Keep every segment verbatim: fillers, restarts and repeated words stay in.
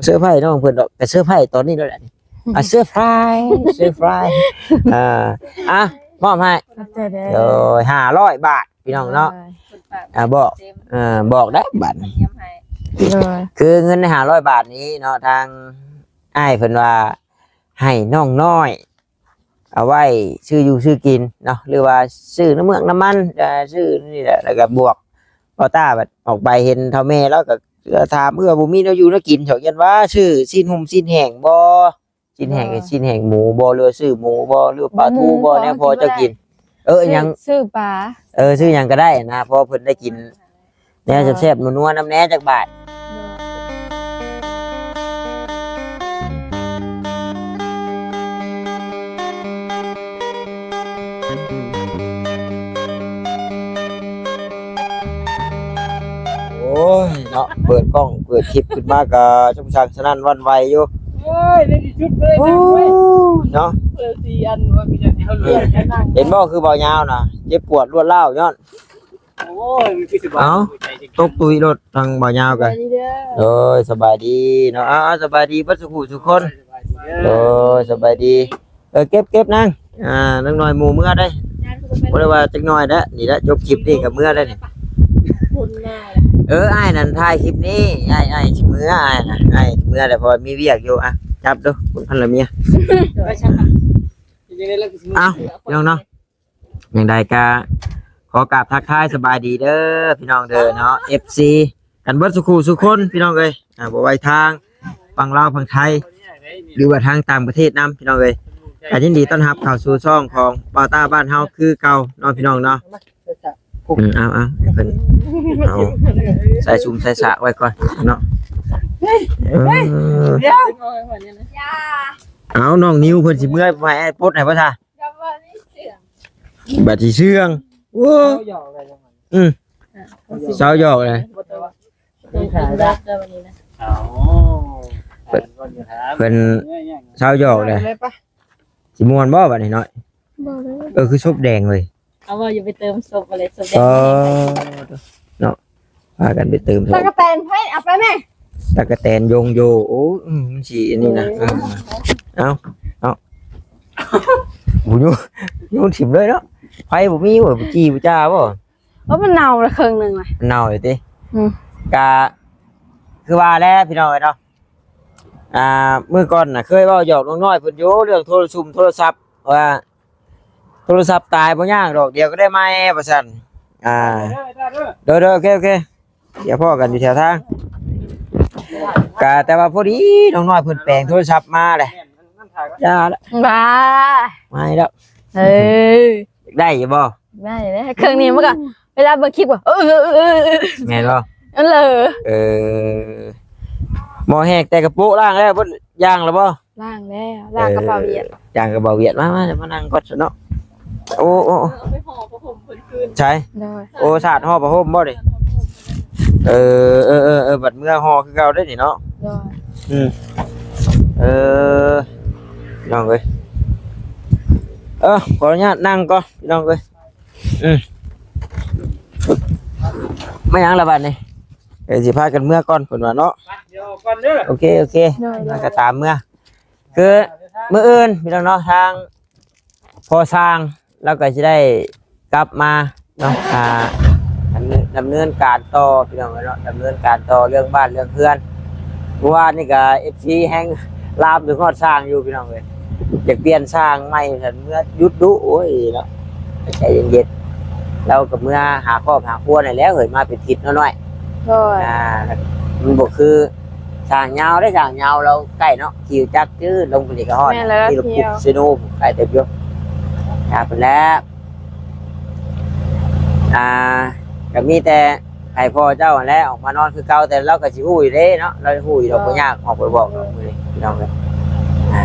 เซอร์ไพรส์น้องเพิ่นดอก แต่เซอร์ไพรส์ตอนนี้แล้วแหละนี่ อ่ะ เซอร์ไพรส์ เซอร์ไพรส์ อ่า อ่ะ มอบให้ ขอบใจเด้อ โดย ห้าร้อยบาท พี่น้องเนาะ โดย อ่า บอก เอ่อ บอกได้บัดนี้ โดย คือเงินในห้าร้อยบาทนี้เนาะ ทางอ้ายเพิ่นว่าให้น้องน้อย เอาไว้ซื้ออยู่ซื้อกินเนาะ หรือว่าซื้อน้ำเมือกน้ำมัน อ่า ซื้อนี่แหละ แล้วก็บวก บ่าวต้าบัดออกไปเห็นเฒ่าแม่แล้วก็ถาม เอื้อ บ่มีแนวอยู่แนวกิน เขาเอิ้นว่าซื้อซี้นหุ่มซี้นแห้งบ่ ซี้นแห้ง บ่ ซี้นแห้งหมูบ่ หรือว่าซื้อหมูบ่ หรือว่าปลาทูบ่ บ่ หมู แนวพอเจ้ากิน บ่ เออ ซื้อ หยัง ซื้อปลา เออ ซื้อหยังก็ได้นะ เพราะเพิ่นได้กินแนวแซ่บๆ นัวๆ นำแหน่จักบาท โอ้ยเนาะ เปิดกล้องเปิดคลิปขึ้นมาก็ช่างสนั่นหวั่นไหวอยู่ โอ้ย ในที่สุดเลย โอ้ นะเว้ย เนาะ เปิดสี่อันว่ามีแต่ให้เขาเลือกกันนั่ง เห็นบ่ คือบ่าวยาวนะ เจ็บปวดรวดร้าวย้อน โอ้ย มันคือสบาย เอ้า หัวใจจัง ตกตุยรถทางบ่าวยาวกัน สบายดีเด้อ โดย สบายดีเนาะ อ้าว สบายดีเบิดสุขุสุคน สบายดีเด้อ โดย สบายดี เออ เก็บ เก็บนาง อ่า นางน้อยหมู่เมือได้ บ่ได้ว่าจักหน่อยแล้ว นี่แหละ จบคลิปนี้ก็เมือได้นี่ คนมา เออ อ้ายนั่นถ่ายคลิปนี้ อ้าย อ้ายสิเมือ อ้ายนะ อ้ายสิเมือแล้ว เพราะว่ามีเวียกอยู่ อ่ะ จับดู คุณพันละเมีย ไปช่างมัน ยังไงแล้วกูสิ เอ้า พี่น้องเนาะ อย่างใดก็ขอกราบทักทายสบายดีเด้อ พี่น้องเด้อเนาะ เอฟซี กันเบิดสุขุสุคน พี่น้องเอ้ย อ่า บ่ว่าทางฝั่งลาวฝั่งไทย หรือว่าทางต่างประเทศนำ พี่น้องเอ้ย ก็ยินดีต้อนรับเข้าสู่ช่องของบ่าวต้าบ้านเฮาคือเก่าเนาะ พี่น้องเนาะ อืม เอา เอา ให้เพิ่น เอา ใส่ซุมใส่สากไว้ก่อนเนาะ เออ เดี๋ยว เอา น้องนิวเพิ่นสิเมื่อย ไปปลดให้บ่ซะ บัดสิเชื่อง โอ้ เศร้าหยอกเลยจังหวะนี้ อืม เศร้าหยอกเลย บ่ต้อง บ่ต้องกินเบิดเด้อวันนี้นะ เอา เพิ่น เพิ่นเศร้าหยอกเลย เลยปะ สิม่วนบ่บัดนี้น้อย บ่เลย เออ คือศพแดงเลย เอาว่าอย่าไปเติมศพอะไร ศพแดง เออ เนาะ พากันไปเติมศพ ตั๊กแตนไผเอาไปแม่ ตั๊กแตนยงโย โอ้ อืม มันสิอันนี้นะ เออ เออ เอา เอา บ่อยู่ อยู่ถิ่มเลยเนาะ ไผบ่มีบ่ บ่จี้บ่จ้าบ่ ว่ามันเน่าละครึ่งหนึ่งนะ มันเน่าอยู่ติ อืม กะ คือว่าแล้วพี่น้องเอ้ยเนาะ อ่า มื้อก่อนน่ะ เคยเว้าหยอกน้องน้อยเพิ่นอยู่เรื่องโทรซุมโทรศัพท์ ว่า โทรศัพท์ตายบ่ยากดอก เดี๋ยวก็ได้ใหม่ ว่าซั่น อ่า เด้อ เด้อ เด้อ โดย โดย โอเค โอเค เดี๋ยวพ้อกันอยู่แถวทาง กะ แต่ว่าพอดีน้องน้อยเพิ่นแปลงโทรศัพท์มาแหละ อย่าละ บ้า ไม่แล้ว เออ ได้อยู่บ่ ได้เลย เครื่องนี้มันก็ เวลาเบิ่งคลิปก็ เออ เออ เออ เออ แม่นบ่ นั่นเลย เออ หม้อแฮกแต่กระโปะล้างแล้วบ่ ย่างแล้วบ่ ล้างแล้ว ล้างกับบ่าวเวียด เออ ย่างกับบ่าวเวียด มา มา มานั่งก่อนซะเนาะ โอ้ โอ้ โอ้ เอาไปห่อผ้าห่มเพิ่นคืน ใช่ โดย โอ้ สาดห่อผ้าห่มบ่นี่ เออ เออ เออ เออ บัดเมื่อห่อคือเก่าได้นี่เนาะ โดย อืม เออ พี่น้องเอ้ย เออ ขออนุญาตนั่งก่อน พี่น้องเอ้ย อืม ไม่หยังละบัดนี่ เดี๋ยวสิพากันเมือก่อนเพิ่นว่าเนาะ ไป เดี๋ยวออกก่อนเด้อ โอเค โอเค ได้ มาก็ตามเมือ คือมื้ออื่นพี่น้องเนาะ ทางพ่อช่างเราก็สิได้กลับมาเนาะ อ่า ดำเนิน ดำเนินการต่อพี่น้องเนาะ ดำเนินการต่อเรื่องบ้านเรื่องเฮือน เมื่อวานนี่ก็ เอฟซี แฮงลามถึงฮอดช่างอยู่พี่น้องเอ้ย อยากเปลี่ยนช่างใหม่ซั่น เมื่อหยุดดุ โอ้ยเนาะ ใจเย็นๆ เราก็เมือหาครอบหาครัวนี่แหละ เฮ้ย มาเป็นทิศน้อยๆ โดย อ่า มันบ่คือช่างยาวเด้ ช่างยาวเราใกล้เนาะ ขี่จักรจื้อลงไปนี่ก็ฮอด แม่นแล้ว ที่เราปลูก เที่ยว เซโน ใกล้เติบอยู่ ครับ แล้ว อ่า ก็มีแต่ให้พ่อเจ้าหั่นแหละออกมานอนคือเก่า แต่เราก็สิฮู้อยู่เด้เนาะ เราฮู้อยู่ดอก บ่ยากออกไปบอกดอกมื้อนี้พี่น้องเอ้ย อ่า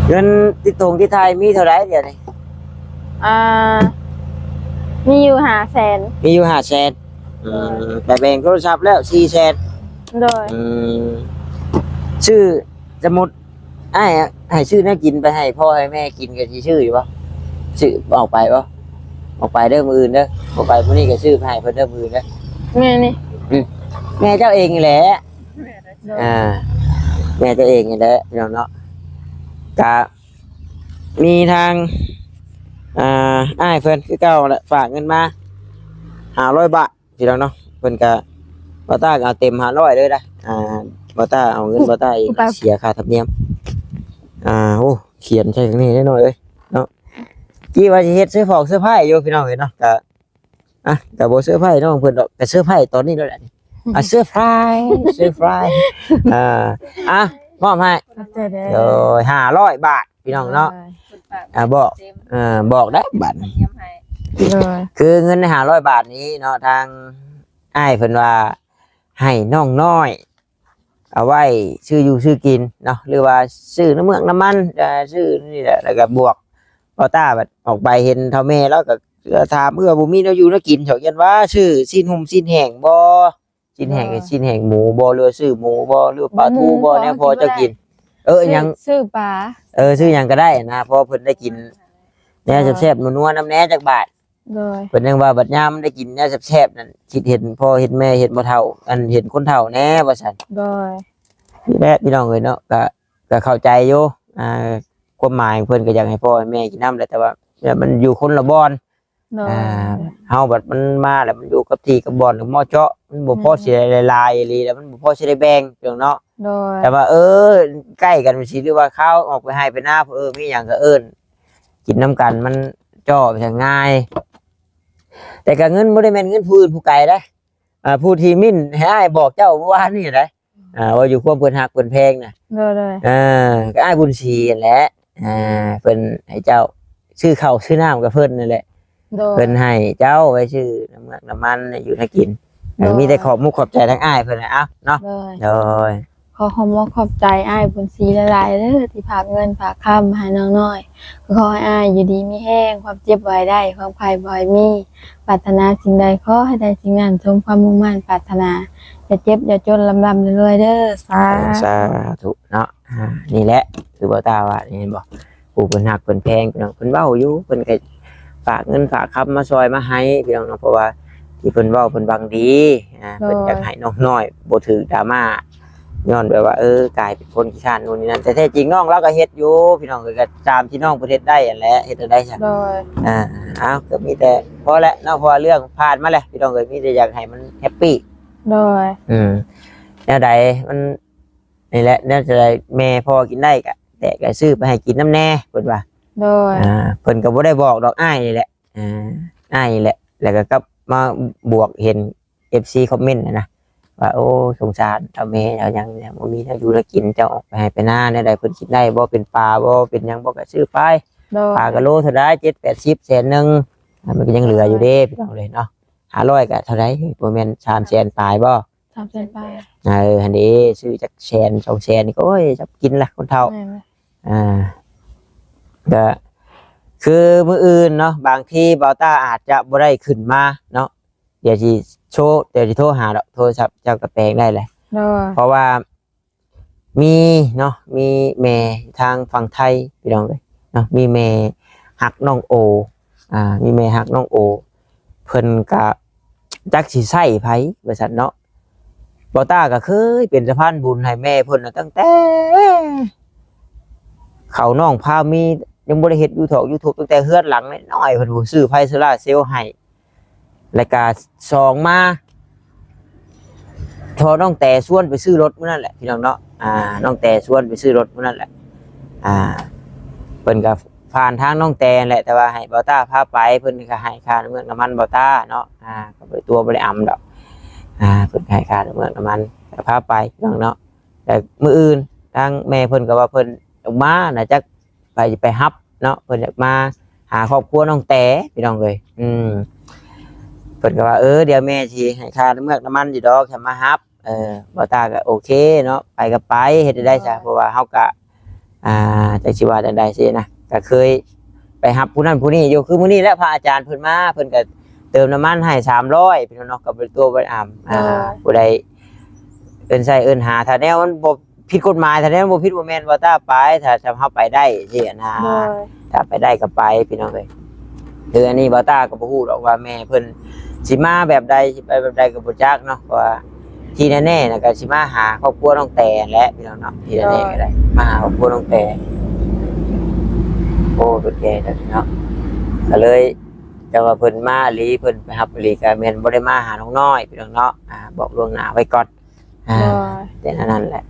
เงินติดถงติดไทยมีเท่าไหร่เดี๋ยวนี้ อ่า มีอยู่ห้าแสน มีอยู่ห้าแสน อืม ไปแบ่งโทรศัพท์แล้วสี่แสน โดย อืม ซื้อ สมมุติ อ้ายให้ซื้อแนวกินไปให้พ่อให้แม่กินก็สิซื้ออยู่บ่ ซื้อออกไปบ่ ออกไปเด้อมื้ออื่นเด้อ บ่ไปมื้อนี้ก็ซื้อไปให้เพิ่นเด้อมื้ออื่นเด้อ แม่นี่ อืม แม่เจ้าเองนี่แหละ แม่ได้ อ่า แม่ตัวเองนี่แหละพี่น้องเนาะ กะมีทาง อ่า อ้ายเพิ่นคือเก่าแหละ ฝากเงินมาห้าร้อยบาทพี่น้องเนาะ เพิ่นกะ บ่าวต้าก็เอาเต็มห้าร้อยเลยนะ อ่า บ่าวต้าเอาเงิน บ่าวต้าเอง เสียค่าธรรมเนียม อ่า โอ้ เขียนใส่ตรงนี้ได้หน่อยเอ้ยเนาะ กี้ว่าสิเฮ็ดเซอร์ไพรส์ เซอร์ไพรส์อยู่พี่น้องเอ้ยเนาะ กะ อ่ะ กะบ่เซอร์ไพรส์น้องเพิ่นดอก กะเซอร์ไพรส์ตอนนี้แล้วแหละ อ่ะ เซอร์ไพรส์ เซอร์ไพรส์ อ่า อ่ะ มอบให้ ขอบใจเด้อ โดย ห้าร้อยบาทพี่น้องเนาะ โดย อ่ะ บอก เอ่อ บอกได้บัดนี้ โดย คือเงินในห้าร้อยบาทนี้เนาะ ทางอ้ายเพิ่นว่าให้น้องน้อย เอาไว้ซื้ออยู่ซื้อกินเนาะ หรือว่าซื้อน้ำเมือกน้ำมัน เอ่อ ซื้อนี่แหละ แล้วก็บวก บ่าวต้าบัดออกไปเห็นเฒ่าแม่แล้วก็ถาม เอื้อ บ่มีแนวอยู่แนวกิน เฒ่ายันว่าซื้อซี้นหุ่มซี้นแห้งบ่ ซี้นแห้ง บ่ ก็ซี้นแห้งหมูบ่ หรือว่าซื้อหมูบ่ หรือว่าปลาทูบ่ หมูบ่ แนวพอเจ้ากิน เออ ซื้อ หยัง ซื้อปลา เออ ซื้อหยังก็ได้นะ เพราะเพิ่นได้กินแนวแซ่บๆ นัวๆ นำแหน่จักบาท โดย เพิ่นยังว่าบัดยามได้กินแนวแซ่บๆ นั่น คิดเห็นพ่อเห็นแม่เห็นบ่เฒ่า อันเห็นคนเฒ่าแหน่ว่าซั่น โดย นี่แหละพี่น้องเอ้ยเนาะ ก็ ก็เข้าใจอยู่ อ่า ความหมายของเพิ่นก็อยากให้พ่อให้แม่กินนำแหละ แต่ว่า แต่มันอยู่คนละบ่อน โดย อ่า เฮาบัดมันมาแล้วมันอยู่กับที่กับบ่อน เหมาะเจาะ มันบ่พอ แม่น สิได้หลายๆ อีหลี แล้วมันบ่พอสิได้แบ่งพี่น้องเนาะ โดย แต่ว่า เออ ใกล้กันสิ หรือว่าคาวออกไปไฮ่ไปนา เออ มีหยังก็เอิ้นกินนำกัน มันเจาะไปง่าย แต่ก็เงินบ่ได้แม่นเงินผู้อื่นผู้ไกลเด้ อ่า ผู้ที่หมิ่นให้อ้ายบอกเจ้าเมื่อวานนี่เด้ อ่า ว่าอยู่ความเพิ่นฮักเพิ่นแพงน่ะ โดย โดย อ่า ก็อ้ายบุญศรีนั่นแหละ อ่า เพิ่นให้เจ้าซื้อข้าวซื้อน้ำกับเพิ่นนั่นแหละ โดย เพิ่นให้เจ้าไว้ซื้อน้ำเมือกน้ำมันอยู่ให้กิน โดย มีแต่ขอบมุกขอบใจทั้งอ้ายเพิ่นแหละ เอ้าเนาะ โดย โดย ขอขอบมุกขอบใจอ้ายบุญศรีหลายๆ เด้อ ที่ฝากเงินฝากคำให้น้องน้อย ก็ขอให้อ้ายอยู่ดีมีแฮง ความเจ็บบ่ให้ได้ ความไข้บ่ให้มี ปรารถนาสิ่งใดขอให้ได้สิ่งนั้น สมความมุ่งมั่นปรารถนา อย่าเจ็บอย่าจน ร่ำๆ รวยๆ เด้อ สาธุ สาธุเนาะ อ่า นี่แหละ คือบ่าวต้าว่า นี่เห็นบ่ ผู้เพิ่นฮักเพิ่นแพงพี่น้อง เพิ่นเว้าอยู่ เพิ่นก็ฝากเงินฝากคำมาซอยมาให้พี่น้องเนาะ เพราะว่าที่เพิ่นเว้าเพิ่นหวังดี อ่า โดย เพิ่นอยากให้น้องน้อยบ่ถืกดราม่า ย้อนแบบว่า เออ กลายเป็นคนขี้คร้านนู่นนี่นั่น แต่แท้จริงน้องลาวก็เฮ็ดอยู่พี่น้อง ก็ตามที่น้องเพิ่นเฮ็ดได้หั้นแหละ เฮ็ดจั่งใด๋ซะ โดย อ่า เอ้า ก็มีแต่พอแล้วเนาะ เพราะว่าเรื่องผ่านมาแล้วพี่น้องเอ้ย มีแต่อยากให้มันแฮปปี้ โดย อืม แนวใดมัน นี่แหละ แนวใดแม่พ่อกินได้ก็ แต่ก็ซื้อไปให้กินนำแหน่ เพิ่นว่า โดย อ่า เพิ่นก็บ่ได้บอกดอก อ้ายนี่แหละ อ่า อ้ายนี่แหละ แล้วก็กลับมาบวกเห็น เอฟซี คอมเมนต์น่ะนะ ว่า โอ้ สงสารเฒ่าแม่เฒ่าหยังเนี่ย บ่มีแนวอยู่แนวกิน เจ้าออกไปไฮ่ไปนาแนวใด๋ เพิ่นกินได้บ่ เป็นปลาบ่ เป็นหยังบ่ ก็ซื้อไป โดย ปลาก็โลเท่าใด๋ เจ็ดแปดสิบ แสนหนึ่ง อ่า มันก็ยังเหลืออยู่เด้พี่น้องเอ้ยเนาะ ห้าร้อย ก็เท่าใด๋ บ่แม่นสามแสนปลายบ่ สามแสนปลาย เออ หั่นเด้ ซื้อจักแสนสองแสนนี่ก็ โอ้ย จักกินละคนเฒ่า แม่น อ่า ก็คือมื้ออื่นเนาะ บางทีบ่าวต้าอาจจะบ่ได้ขึ้นมาเนาะ เดี๋ยวสิโทร เดี๋ยวสิโทรหาดอก โทรศัพท์เจ้าก็แปลงได้แหละ โดย เพราะว่ามีเนาะ มีแม่ทางฝั่งไทยพี่น้องเอ้ยเนาะ มีแม่ฮักน้องโอ อ่า มีแม่ฮักน้องโอ เพิ่นก็จักสิใช้ไผว่าซั่นเนาะ บ่าวต้าก็เคยเป็นสะพานบุญให้แม่เพิ่นน่ะ ตั้งแต่เขาน้องพามี ยังบ่ได้เฮ็ดยูทอก YouTube ตั้งแต่เฮือนหลังน้อยๆ เพิ่นผู้ซื้อไฟโซลาร์เซลล์ให้ แล้วก็สองมา พอน้องแต่ชวนไปซื้อรถมื้อนั้นแหละพี่น้องเนาะ อ่า น้องแต่ชวนไปซื้อรถมื้อนั้นแหละ อ่า เพิ่นก็ผ่านทางน้องแต่แหละ แต่ว่าให้บ่าวต้าพาไป เพิ่นก็ให้ค่าน้ำเมือกน้ำมันบ่าวต้าเนาะ อ่า ก็บ่ได้ตั๋วบ่ได้อำดอก อ่า เพิ่นก็ให้ค่าน้ำเมือกน้ำมัน ก็พาไปพี่น้องเนาะ แต่มื้ออื่นทางแม่เพิ่นก็ว่าเพิ่นออกมาน่ะ จักไป ไปรับเนาะ เพิ่นอยากมาหาครอบครัวน้องแต่พี่น้องเอ้ย อืม เพิ่นก็ว่า เออ เดี๋ยวแม่สิให้ค่าน้ำเมือกน้ำมันอยู่ดอก ถ้ามารับ เออ บ่าวต้าก็โอเคเนาะ ไปก็ไป เฮ็ดได้ซะ เพราะว่าเฮาก็ อ่า จักสิว่าจั่งใด๋ซี้นะ ก็เคยไปรับผู้นั้นผู้นี้อยู่ คือมื้อนี้แหละพระอาจารย์เพิ่นมา เพิ่นก็เติมน้ำมันให้สามร้อยพี่น้องเนาะ ก็บ่ได้ตั๋วบ่ได้อำ อ่า โดย ผู้ใดเอิ้นใช้เอิ้นหา ถ้าแนวมันบ่ผิดกฎหมาย ถ้าแนวมันบ่ผิดบ่แม่น บ่าวต้าไป ถ้า ถ้าเฮาไปได้ซี้นะ โดย ถ้าไปได้ก็ไปพี่น้องเอ้ย คืออันนี้บ่าวต้าก็บ่ฮู้ดอกว่าแม่เพิ่นสิมาแบบใด สิไปแบบใดก็บ่จักเนาะ เพราะว่า ที่แน่ๆนะก็สิมาหาครอบครัวน้องแต่แหละพี่น้องเนาะ ที่แน่ๆก็ได้มาหาครอบครัวน้องแต่ โอ้ เป็นแก่แล้วพี่น้อง ก็เลยแต่ว่าเพิ่นมาอีหลี เพิ่นไปรับอีหลี ก็แม่นบ่ได้มาหาน้องน้อยพี่น้องเนาะ อ่า บอกล่วงหน้าไว้ก่อน อ่า โดย แต่นั่นแหละ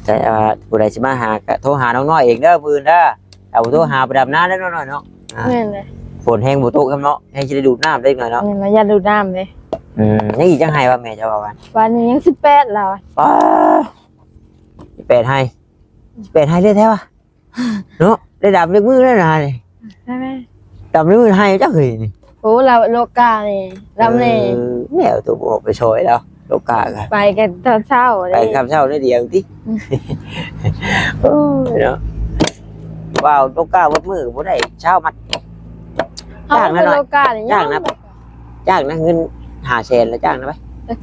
แต่ว่าผู้ใดสิมาหาก็โทรหาน้องน้อยเองเด้อ มื้ออื่นเด้อ เอาโทรหาไปดำนาได้น้อยๆเนาะ อ่า แม่นเลย ฝนแฮงบ่ตกครับเนาะ แฮงสิได้ดูดน้ำได้หน่อยเนาะ แม่นเลย อย่าดูดน้ำเลย อืม ยังอีกจังไห้ว่าแม่จะว่าวัน วันนี้ยังสิบแปดแล้วอะ ป้า สิบแปดไห้ สิบแปดไห้เลยแท้วะ เนาะ ได้ดำเล็กมือแล้วนะนี่ ใช่ไหม ดำเล็กมือไห้จักเลยนี่ โอ้ เราโลกานี่ ลำเลย เออ แล้วตัวบอกไปซอยแล้ว โลกากัน ไปกันตอนเช้าเลย ไปคำเช้าได้เดียวติ อืม โอ้ยเนาะ ว้าว โลกาวัดมือบ่ได้เช้ามัด เอา จ้างนะหน่อย โลกานี่ จ้างนะ จ้างนะ เงินห้าแสนแล้วจ้างนะไป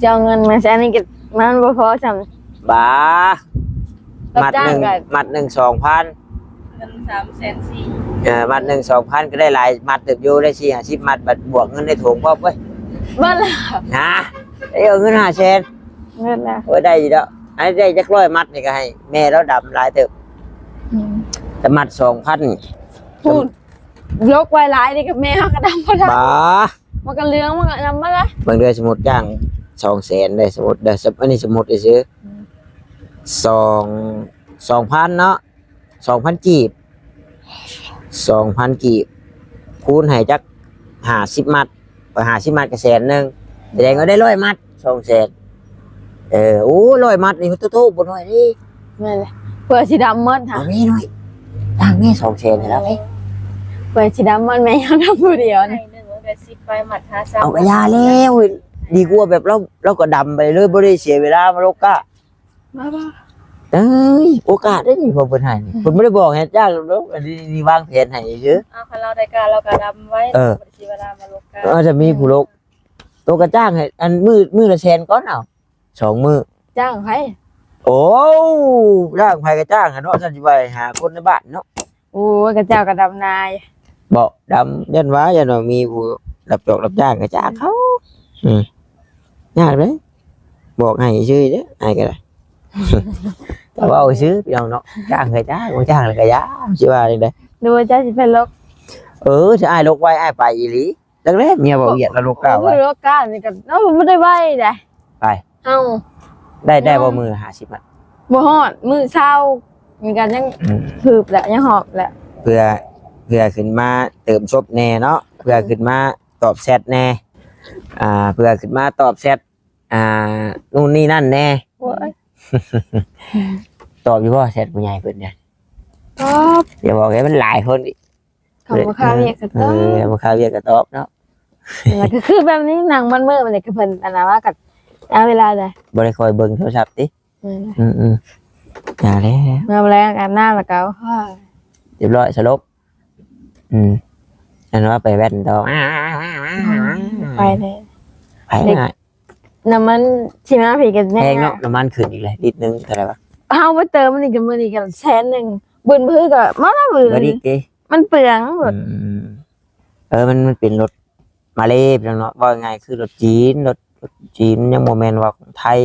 จะเอาเงินมาใช้นี่ก็มันบ่พอจำ บ้า รับ มัดหนึ่ง จ้างกัน มัดหนึ่งสองพัน เงินสามแสนสี่ เออ มัดหนึ่งสองพันก็ได้หลายมัดเติบอยู่ ได้สี่ห้าสิบมัด บัดบวกเงินในถุงพร้อมเว้ย เบิดแล้ว นะ เอ้ย เอาเงินห้าแสน เบิดแล้ว โอ้ย ได้อยู่แล้ว อันนี้ได้จักร้อยมัดนี่ก็ให้แม่เราดำหลายเติบ อืม แต่มัดสองพัน พูด ยกไว้หลายนี่กับแม่เขาก็ดำบ่ได้ บ้า มันก็เหลือง มันก็ดำบ่ได้ บางเดือนสมมุติจ้างสองแสนได้ สมมุติได้ อันนี้สมมุติซื้อ อืม สอง สองพันเนาะ สองพันกีบ สองพันกีบ คูณให้จักห้าสิบมัด ไปห้าสิบมัดก็แสนหนึ่ง แสดงว่าได้ร้อยมัด สองแสน เออ โอ้ ร้อยมัดนี่โตๆ บ่น้อยเด้ แม่นเลย เพื่อสิดำหมดค่ะ เอาแม่หน่อย จ้างแม่สองแสนให้เราไหม เพื่อสิดำหมด แม่ยังดำผู้เดียว ให้ นะ หนึ่งร้อยแปดสิบไปมัดห้าสิบ เอากะยาแล้ว ดีกว่าแบบเรา เราก็ดำไปเลย บ่ได้เสียเวลามาโลกา มาบ่ เอ้ย โอกาสได้นี่ พอเพิ่นให้นี่ เพิ่นบ่ได้บอกให้จ้างดอก อันนี้ นี่วางแผนให้ซื่อ เอา คันเราได้กะ เราก็ดำไว้ เออ บ่ได้เสียเวลามาโลกา เออ จะมีผู้โลก โตกะจ้างให้ อันมื้อ มื้อละแสนก่อนเอา สองมื้อ จ้างไผ โอ้ จ้างไผก็จ้างอะเนาะ ฉันสิไปหาคนในบ้านเนาะ โอ้ย กะเจ้ากะดำนาอยู่ บ่ดำ ย่านว่า ย่านว่ามีผู้รับจอกรับจ้างกะจ้างเขา อืม ยากเลย บอกให้ซื่อเด้อ อ้ายก็ได้ แต่ว่าเอาซื่อพี่น้องเนาะ จ้างก็จ้าง บ่จ้างแล้วก็อย่า สิว่าจั่งใด ดูว่าเจ้าสิไปลก เออ ถ้าอ้ายลกไว้ อ้ายไปอีหลี จักแลเมียบ่เวียดแล้วลกกล้าไว้ โอ้ย ลกกล้านี่ก็ เอ้า บ่ได้ไว้ใด ไป เอ้า ได้ ได้บ่มื้อห้าสิบอะ บ่ฮอด มื้อเช้า มันก็ยัง อืม หืบแหละ ยังหอบแหละ เพื่อ เพื่อขึ้นมาเติมศพแน่เนาะ เพื่อขึ้นมาตอบแชทแน่ อ่า เพื่อขึ้นมาตอบแชท อ่า นู่นนี่นั่นแน่ โอ้ย ตอบอยู่บ่แชทผู้ใหญ่เพิ่นเนี่ย ตอบ อย่าบอกให้มันหลายคนอีก เขาบ่เข้าเวียกก็ตอบ เออ บ่เข้าเวียกก็ตอบเนาะ แล้วก็คือแบบนี้ นั่งมันมือมันเนี่ย คือเพิ่นอันนั้นว่ากัด เอาเวลาใด บ่ได้คอยเบิ่งโทรศัพท์ติ อืม อืม อืม อย่าแล้ว เมื่อแรงอาบน้ำแล้วก็ เรียบร้อย สลบ อืม อันว่าไปแว่นต่อ ไปเลย ไป เด็ก นะ น้ำมันสิมาพี่กันแน่ แพงเนาะ น้ำมันขึ้นอีกเลย ลิตรหนึ่งเท่าไหร่วะ เอาไปเติมมันอีกกัน มื้อนี้กันแสนหนึ่ง บึนพื้นก็มาละบึน บ่ดีเด้ มันเปลืองหมด อืม เออ มัน มันเป็นรถมาเลย์พี่น้องเนาะ ว่าง่ายคือรถจีน รถ รถจีนยังบ่แม่นว่าของไทย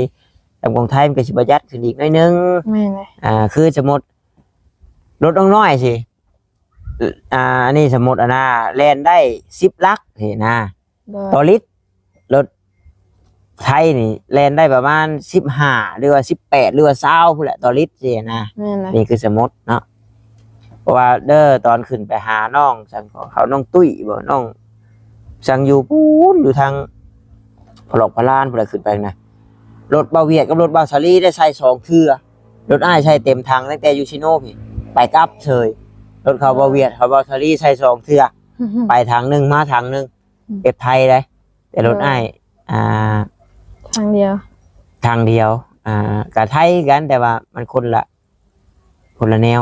แต่ของไทยมันก็สิประหยัดขึ้นอีกหน่อยนึง แม่นเลย อ่า คือสมมุติ รถน้องน้อยสิ อ่า อันนี้สมมุติอะนะ แล่นได้สิบหลักนี่นะ โดย ต่อลิตร รถไทยนี่แล่นได้ประมาณสิบห้า หรือว่าสิบแปด หรือว่าซาวพู้นแหละต่อลิตรสินะ แม่นเลย นี่คือสมมุติเนาะ เพราะว่าเด้อ ตอนขึ้นไปหาน้อง สังขอเขาน้องตุ้ยบ่ น้อง สังอยู่ปู้น อยู่ทางพะหลอกพะลานพู้นแหละ ขึ้นไปนะ รถบ่าวเวียดกับรถบ่าวสาลีได้ใส่สองเทื่อ รถอ้ายใส่เต็มถังตั้งแต่อยู่ชิโนพี้ ไปกลับเฉย รถเขาบ่าวเวียด เขาบ่าวสาลีใส่สองเทื่อ ไปถังหนึ่ง มาถังหนึ่ง อืม แบบไทยได้ แต่รถอ้าย อ่า ทางเดียว ทางเดียว อ่า ก็ไทยกัน แต่ว่ามันคนละ คนละแนว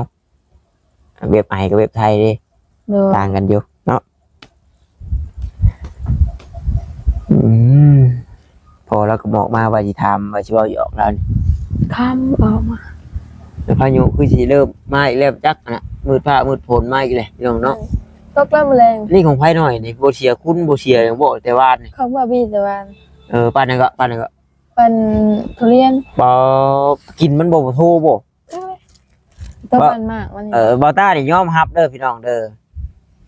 แบบไอกับแบบไทยเด้ โดย ต่างกันอยู่เนาะ อืม พอเราก็บอกมาว่าสิถาม ว่าสิเว้าหยอกเรานี่ คำออกมา แล้วพายุคือสิเริ่มมาอีกแล้วจักนะ มืดฟ้ามืดฝนมาอีกแล้วพี่น้องเนาะ ตกแล้วมื้อแลง นี่ของไผน้อยนี่ บ่เสียคุณ บ่เสียหยังบ่ แต่วานนี่ ของบ่าวบีแต่วาน เออ ปานนั้นก็ ปานนั้นก็ เป็นทุเรียน บ่ กินมันบ่ บ่โทบ่ เออ ตัวมันมากวันนี้ เออ บ่าวต้านี่ยอมรับเด้อพี่น้องเด้อ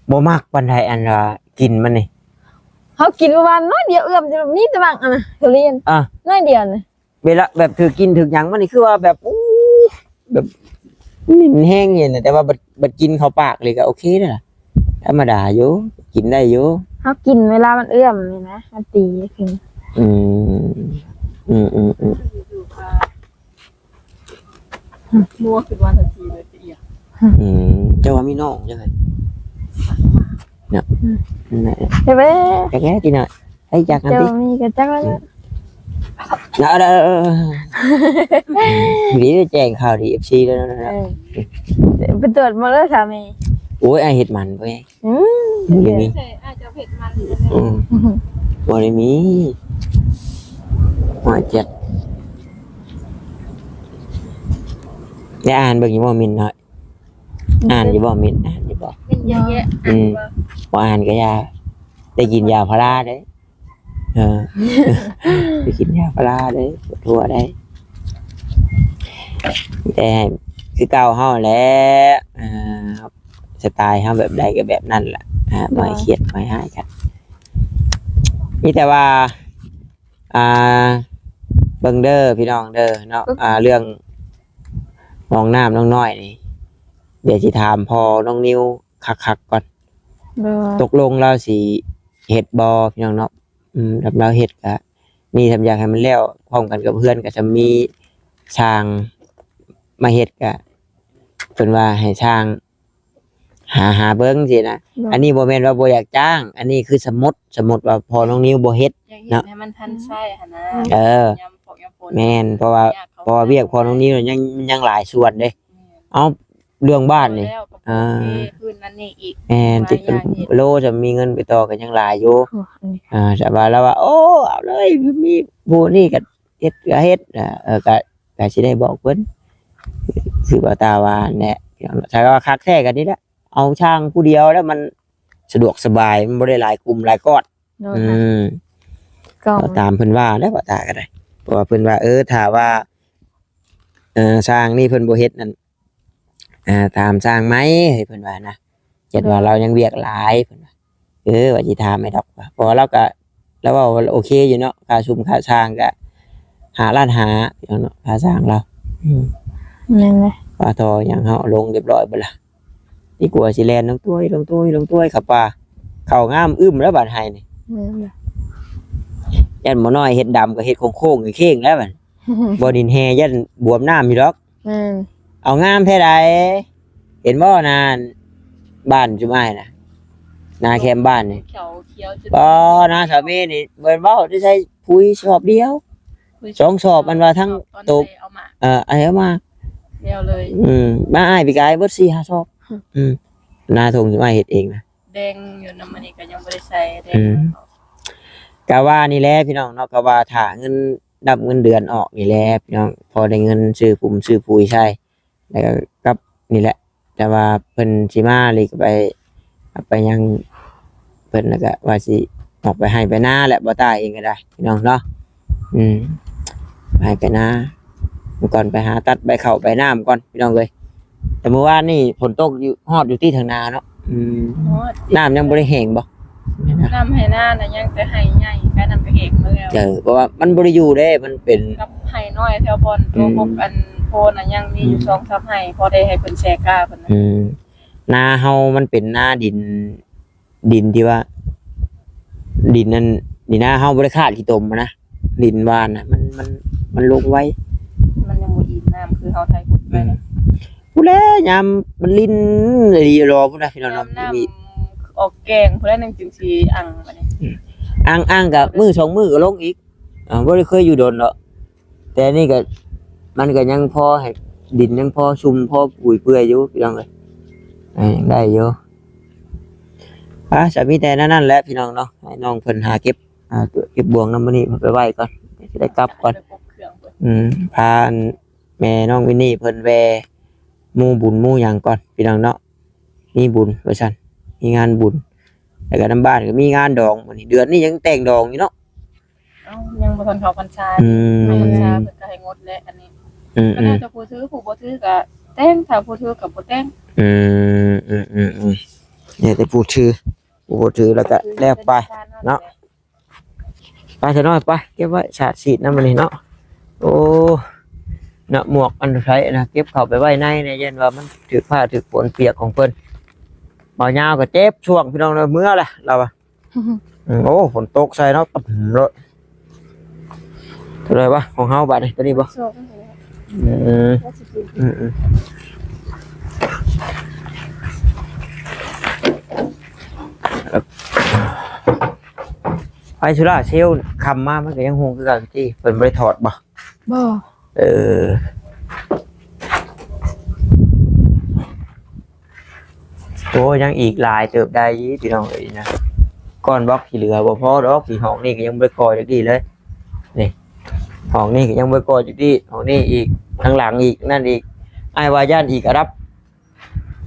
บ่มักปานใด อันว่ากินมันนี่ เขากินประมาณน้อยเดียว เอื้อมจะมีแต่บางอันนะ ทุเรียน อ่ะ น้อยเดียวนะ เวลาแบบถือกินถือหยังมันนี่คือว่าแบบ อู้ แบบมันแห้งอยู่นะ แต่ว่าบัด บัดกินเข้าปากเลยก็โอเคเลยล่ะ ธรรมดาอยู่ กินได้อยู่ เขากินเวลามันเอื้อมนี่นะ มันตีขึ้น อืม อืม อืม อืม มัวขึ้นมาทันทีเลยเสีย อืม เจ้าว่ามีน้องจังไง เนาะ อืม นั่นแหละ เฮ้ย จักแน่ที่น่ะ ไอ้จักอัน เจ้า ที่ มีกับจักแล้ว อืม นะ เออ เออ เออ ดีได้แจ้งข่าวดี เอฟซี แล้วนะ เออ ไปตรวจมาแล้วสามี โอ้ย ไอ้เห็ดมันเว้ย อืม บ่ได้มี ใช่ อาจจะเผ็ดมันอยู่นะ อืม บ่ได้มี หัวเจ็ด ได้อ่านเบิ่งอยู่บ่ มินน้อย อ่านอยู่บ่ มิน อ่านอยู่บ่ มันเยอะแยะ อืม อ่านอยู่บ่ บ่อ่านก็อย่า ได้กินยาพาราเด้ เออ ไปกินยาพาราเด้ ปวดหัวได้ แต่คือเก่าเฮาแหละ อ่า สไตล์เฮาแบบใดก็แบบนั้นแหละ อ่า บ่ให้เครียด บ่ให้ฮ้ายกัน มีแต่ว่า อ่า เบิ่งเด้อพี่น้องเด้อเนาะ อ่า เรื่องห้องน้ำน้องน้อยนี่ เดี๋ยวสิถามพ่อน้องนิวคักๆก่อน โดย ตกลงลาวสิเฮ็ดบ่พี่น้องเนาะ อืม ถ้าลาวเฮ็ดก็ นี่ทำอยากให้มันแล้วพร้อมกันกับเฮือน ก็จะมีช่างมาเฮ็ด ก็เพิ่นว่าให้ช่างหา หาเบิ่งซี้นะ โดย อันนี้บ่แม่นว่าบ่อยากจ้าง อันนี้คือสมมุติ สมมุติว่าพ่อน้องนิวบ่เฮ็ด อยากเฮ็ด เนาะ ให้มันทันใช้หั้นนะ เออ ยามพวกยามฝน แม่น เพราะว่า ยากเขา เพราะว่าเวียกพ่อน้องนิวยัง ยังหลายส่วนเด้ แม่น เอ้า เรื่องบ้านนี่ แล้วก็ อ่า โอเค คืนนั้นนี่อีก แม่น ว่า ติดเป็น อยากเฮ็ด โลจะมีเงินไปต่อกันยังหลายอยู่ โอ้ อันนี้ อ่า แต่ว่าเราว่า โอ้ เอาเลย มีผู้นี่ก็เฮ็ดก็เฮ็ด อ่า เออ ก็ ก็สิได้บอกเพิ่น คือบ่าวตาว่าแหละ ถ้าว่าคักแท้ก็นี่แหละ เอาช่างผู้เดียวแล้วมันสะดวกสบาย มันบ่ได้หลายกลุ่มหลายก้อน โดย อืม ก็ ก็ตามเพิ่นว่าแล้ว บ่าวตาก็ได้ เพราะว่าเพิ่นว่า เออ ถ้าว่า เอ่อ ช่างนี่เพิ่นบ่เฮ็ดนั่น อ่า ถามช่างใหม่ เพิ่นว่านะ เจ็ดว่า โดย เรายังเวียกหลาย เพิ่นว่า เออ ว่าสิถามให้ดอก เพราะว่าเราก็ เราเว้าโอเคอยู่เนาะ ค่าซุมค่าช่างก็ห้าล้านห้า พี่น้องเนาะ ค่าช่างเรา อืม นั่นแหละ ค่าท่อหยังเฮาลงเรียบร้อยเบิดละ นี่กลัวสิแล่นลงถ้วย ลงถ้วย ลงถ้วย เข้าป่า เข้างามอึ้มแล้วบาดไห้นี่ นั่นแหละ ย่านหมอน้อยเฮ็ดดำก็เฮ็ดโค้งๆเข่งๆแล้วบัด บ่ดินแห่ย่านบวมน้ำอยู่ดอก แม่น เอางามแท้ใด เห็นบ่นาน บ้านจุมอ้ายนะ นาแคมบ้านนี่ เขียว เขียวจน บ่ นาสามีนี่ เบิ่นเว้าได้ใช้ปุ๋ยสอบเดียว ปุ๋ย สองสอบ มันว่าทั้ง ตอน ตก ใส่เอามา เอ่อ เอามา เดียวเลย อืม มาอ้ายปีกายเบิดสี่ห้าสอบ อืม นาทงจุมอ้ายเฮ็ดเองนะ แดงอยู่นำ อันนี้ก็ยังบ่ได้ใส่แดง อืม ก็ว่านี่แหละพี่น้องเนาะ ก็ว่าถ้าเงิน รับเงินเดือนออกนี่แหละพี่น้อง พอได้เงินซื้อปุ๋มซื้อปุ๋ยใส่ แล้วก็กลับนี่แหละ แต่ว่าเพิ่นสิมาเลยก็ไป ไปยัง เพิ่นแล้วก็ว่าสิออกไปไฮ่ไปนาแหละ บ่าวตาเองก็ได้พี่น้องเนาะ อืม ไปไฮ่ไปนาก่อน ไปหาตัดใบข้าวใบน้ำก่อนพี่น้องเอ้ย แต่เมื่อวานนี่ฝนตกอยู่ ฮอดอยู่ที่ทางนาเนาะ อืม ฮอด น้ำยังบ่ได้แห้งบ่ น้ำไฮ่นาน่ะยังแต่ไฮ่ใหญ่ ก็น้ำก็แห้งมาแล้ว เออ เพราะว่ามันบ่ได้อยู่เด้ มันเป็น กับไฮ่น้อยแถวบ่อน อืม ตัวพวกอันโพนน่ะยังมีอยู่ อืม สองสามไฮ่ พอได้ให้เพิ่นแซกาเพิ่นน่ะ อืม นาเฮามันเป็นนาดิน ดินที่ว่า ดินนั่น ดินนาเฮาบ่ได้คาดขี้ตมนะ ดินหว่านน่ะ มัน มัน มันลงไว มันยังบ่อิ่มน้ำ คือเฮาไถขุดไป อืม นะ ผู้แลยามมันลิ้นอีหลีรอพุ้นนะพี่น้องเนาะ ยามน้ำ มี ออกแกงพุ้นแหละ หนึ่งจึงสิอังบัดนี้ อืม อัง อังก็มื้อสองมื้อก็ลงอีก อ่า บ่ได้เคยอยู่ดนดอก แต่อันนี้ก็ มันก็ยังพอให้ ดินยังพอชุ่ม พอปุ๋ยเปื่อยอยู่พี่น้องเอ้ย เออ ยังได้อยู่ อ่ะ จะมีแต่นั้นนั่นแหละพี่น้องเนาะ ให้น้องเพิ่นหาเก็บ อ่า เก็บบ่วงนำมื้อนี้ไปไว้ก่อน สิได้กลับก่อน อืม พาอันแม่น้องวินนี่เพิ่นแวะหมู่บุญหมู่หยังก่อนพี่น้องเนาะ มีบุญว่าซั่น มีงานบุญ แล้วก็นำบ้านก็มีงานดอง มื้อนี้ เดือนนี้ยังแต่งดองอยู่เนาะ ยังบ่ทันเข้าพรรษา อืม เข้าพรรษาเพิ่นก็ให้งดแล้ว อันนี้ อืม ก็ อื แล้ ม วแต่ผู้ถือ ผู้บ่ถือก็แต่ง ถ้าผู้ถือก็บ่แต่ง อืมอืมอืมอืมเนี่ยแต่ผู้ถือผู้บ่ถือแล้วก็แล้วไป เนาะ ไปซะหน่อยไป เก็บไว้สาดสีดน้ำมันนี่เนาะ โอ้ เนาะ หมวกอันไทยนะ เก็บเข้าไปไว้ในเนี่ย ยันว่ามันถืกผ้าถืกฝนเปียกของเพิ่น บ่าวยาวก็เจ็บช่วงพี่น้องเด้อ เมื่อละเราอะ อืม โอ้ ฝนตกใส่เนาะ ตึ้มเลย เท่าไหร่วะ ของเฮาบาดนี่ ตัวนี้บ่ สอง อืม ว่าสิกิน อืมอืมไฟโซล่าร์เซลล์คำมามันก็ยังหุงคือเก่าที่เพิ่นบ่ได้ถอดบ่ บ่ เออ โอ้ ยังอีกหลายเติบได้อีกพี่น้องเอ้ยนะ ก้อนบล็อกที่เหลือบ่พอดอก ที่ห้องนี่ก็ยังบ่ได้ก่อจักดีเลย นี่ ห้องนี่ก็ยังบ่ได้ก่อจักดี ห้องนี่อีก ข้างหลังอีก นั่นอีก อ้ายว่าย่านอีกอันดับ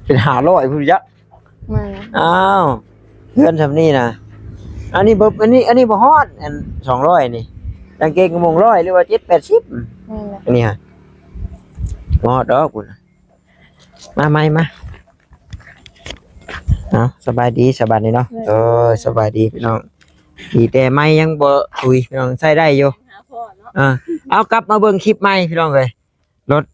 เป็นห้าร้อยพุ้นยะ แม่น อ้าว เฮือนซำนี้นะ อันนี้บ่ อันนี้ อันนี้บ่ฮอด อัน สองร้อยนี่ กางเกงกระโมงร้อย หรือว่า เจ็ดแปดสิบ แม่นแหละ อันนี้ฮะ บ่ฮอดดอกพุ้นน่ะ มาใหม่มา เอา สบายดี สบายดีเนาะ เออ สบายดีพี่น้อง ดีแต่ไม้ยังบ่ตุยพี่น้อง ใช้ได้อยู่ หาพ่อเนาะ อ่า เอากลับมาเบิ่งคลิปใหม่พี่น้องเอ้ย รถ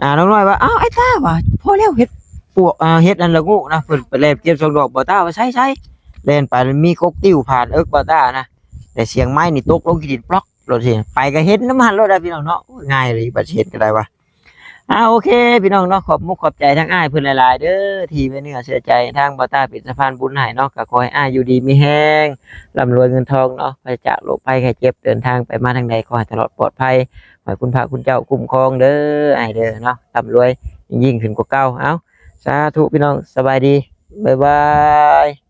อ่า น้องน้อยว่า อ้าว ไอ้ตาว่ะ พอแล้ว เฮ็ดปวก อ่า เฮ็ดอันละโงกนะ เพิ่นไปแลบเก็บสองดอก บ่าวต้าว่า ใช่ ใช่ แล่นไป มีกกติ้วผ่านเอิกบ่าวต้านะ แต่เสียงไม้นี่ตกลงขี้ดินปลอก รถเห็น ไปก็เห็นนำหั่นรถได้พี่น้องเนาะ โอ้ย ง่ายเลย บัดเห็นก็ได้วะ อ่า โอเค พี่น้องเนาะ ขอบมุกขอบใจทั้งอ้ายเพิ่นหลายๆเด้อ ที่ไว้เนื้อเชื่อใจทางบ่าวต้าเป็นสะพานบุญให้เนาะ ก็ขอให้อ้ายอยู่ดีมีแฮง ร่ำรวยเงินทองเนาะ ปราศจากโรคภัยไข้เจ็บ เดินทางไปมาทางใดขอให้ตลอดปลอดภัย ขอให้คุณพระคุณเจ้าคุ้มครองเด้อ อ้ายเด้อเนาะ ร่ำรวยยิ่งขึ้นกว่าเก่า เอ้า สาธุพี่น้อง สบายดี บ๊ายบาย